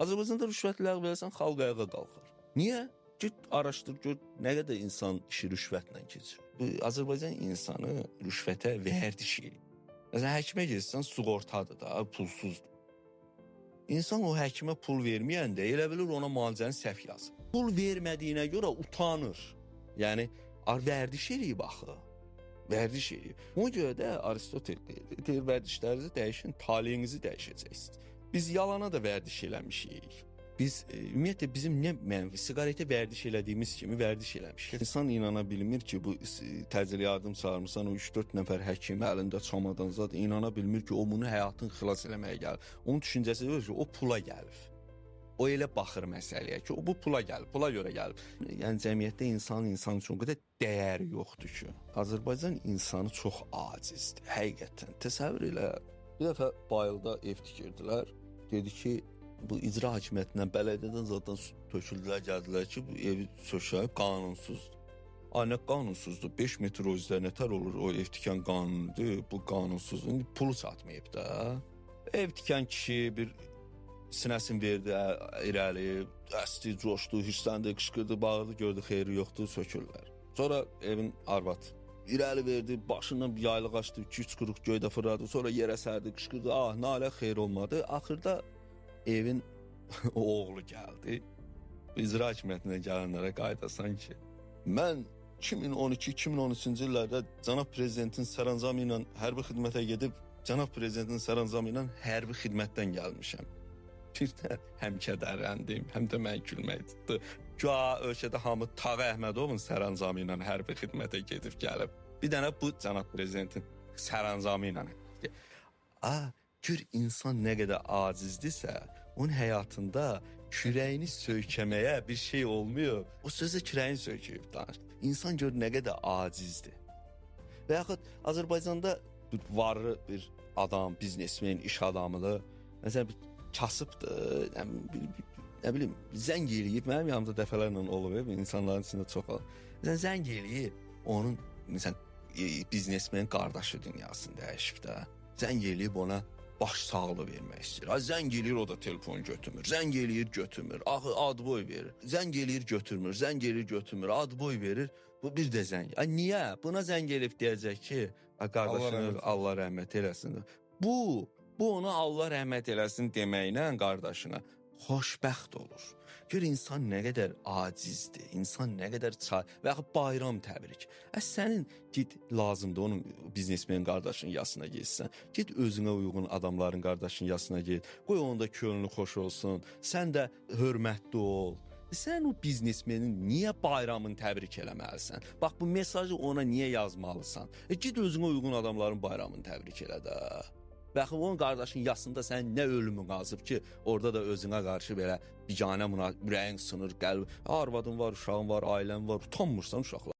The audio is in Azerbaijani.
Azərbaycanda rüşvət ləğv eləsən, xalq ayağa qalxar. Niyə? Get araşdır, gör nə qədər insan işi rüşvətlə keçir. Bu Azərbaycan insanı rüşvətə vərdiş eləyir. Məsələn, həkimə getsən sığortadır da, pulsuzdur. İnsan o həkimə pul verməyəndə elə bilir ona müalicəni səhv yazır. Pul vermədiyinə görə utanır. Yəni vərdiş eləyib axı. Vərdiş eləyib. Ona görə də Aristotel deyir, vərdişlərinizi dəyişin, taleyinizi dəyişəcəksiniz. Biz yalana da vərdiş eləmişik. Biz ümumiyyətlə bizim nə mənfi siqaretə vərdiş elədiyimiz kimi vərdiş eləmişik. İnsan inana bilmir ki, bu təcili yardım çağırmısan, o 3-4 nəfər həkim əlində çamadan zad inana bilmir ki, o bunu həyatını xilas eləməyə gəlib. Onun düşüncəsi yox ki, o pula gəlib. O elə baxır məsələyə ki, o bu pula gəlib, pula görə gəlib. Yəni cəmiyyətdə insanın insan üçün o qədər dəyəri yoxdur ki. Azərbaycan insanı çox acizdir, həqiqətən. Təsəvvür elə, bir dəfə Bayılda ev tikirdilər. Dedi ki, bu icra hakimiyyətindən, bələdiyyədən zaten töküldülər, gəldilər ki, bu evi sökək qanunsuzdur. Ay, nə qanunsuzdur? 5 metr o üzdə nətər olur o ev tikən qanunudur, bu qanunsuzdur. İndi pulu çatmayıb da. Ev tikən kişi bir sinəsini verdi irəli, əsdi, coşdu, hirsləndi, qışqırdı, bağırdı, gördü xeyri yoxdur, sökürlər. Sonra evin arvad irəli verdi, başından bir yaylıq açdı, 2-3 quruq göydə fırladı, sonra yerə sərdi, qışqırdı, ah, nalə xeyir olmadı. Axırda evin oğlu gəldi. İcra hakimiyyətinə gələnlərə qayıdasan ki, mən 2012-2013-cü illərdə cənab prezidentin sərəncamı ilə hərbi xidmətə gedib, cənab prezidentin sərəncamı ilə hərbi xidmətdən gəlmişəm. Bir də həm kədərləndim, həm də mən gülmək tutdu. Güya ölkədə hamı Tağı Əhmədovun sərəncamı ilə hərbi xidmətə gedib gəlib. Bir dənə bu cənab prezidentin sərəncamı ilə. Gör insan nə qədər acizdirsə, onun həyatında kürəyini söykəməyə bir şey olmuyor. O sözə kürəyini söykəyib danış. İnsan gör nə qədər acizdir. Və yaxud Azərbaycanda bir varlı bir adam, biznesmen, iş adamıdır. Məsələn, bir kasıbdır, nə bilim, zəng eləyib, mənim yanımda dəfələrlə olub, insanların içində çox olub. Məsələn, zəng eləyib, onun məsələn, biznesmen qardaşı dünyasını dəyişib də. Zəng eləyib ona baş sağlığı vermək istəyir. Ha, zəng eləyir, o da telefon götürmür. Zəng eləyir, götürmür. Axı ad boy verir. Zəng eləyir, götürmür. Zəng eləyir, götürmür. Ad boy verir. Bu bir də zəng. Ay, niyə? Buna zəng eləyib deyəcək ki, qardaşını Allah rəhmət eləsin. Bu ona Allah rəhmət eləsin deməklə qardaşına xoşbəxt olur. Gör insan nə qədər acizdir, insan nə qədər çay və yaxud bayram təbrik. Sənin get lazımdır onun biznesmen qardaşının yasına getsən. Get özünə uyğun adamların qardaşının yasına get. Qoy onun da könlü xoş olsun. Sən də hörmətli ol. Sən o biznesmenin niyə bayramını təbrik eləməlisən? Bax bu mesajı ona niyə yazmalısan? Get özünə uyğun adamların bayramını təbrik elə də. Baxın, onun qardaşın yasında sən nə ölümün azıb ki, orada da özünə qarşı belə biganə ürəyin sınır, qəlb, arvadın var, uşağın var, ailən var, utanmırsan uşaqlar.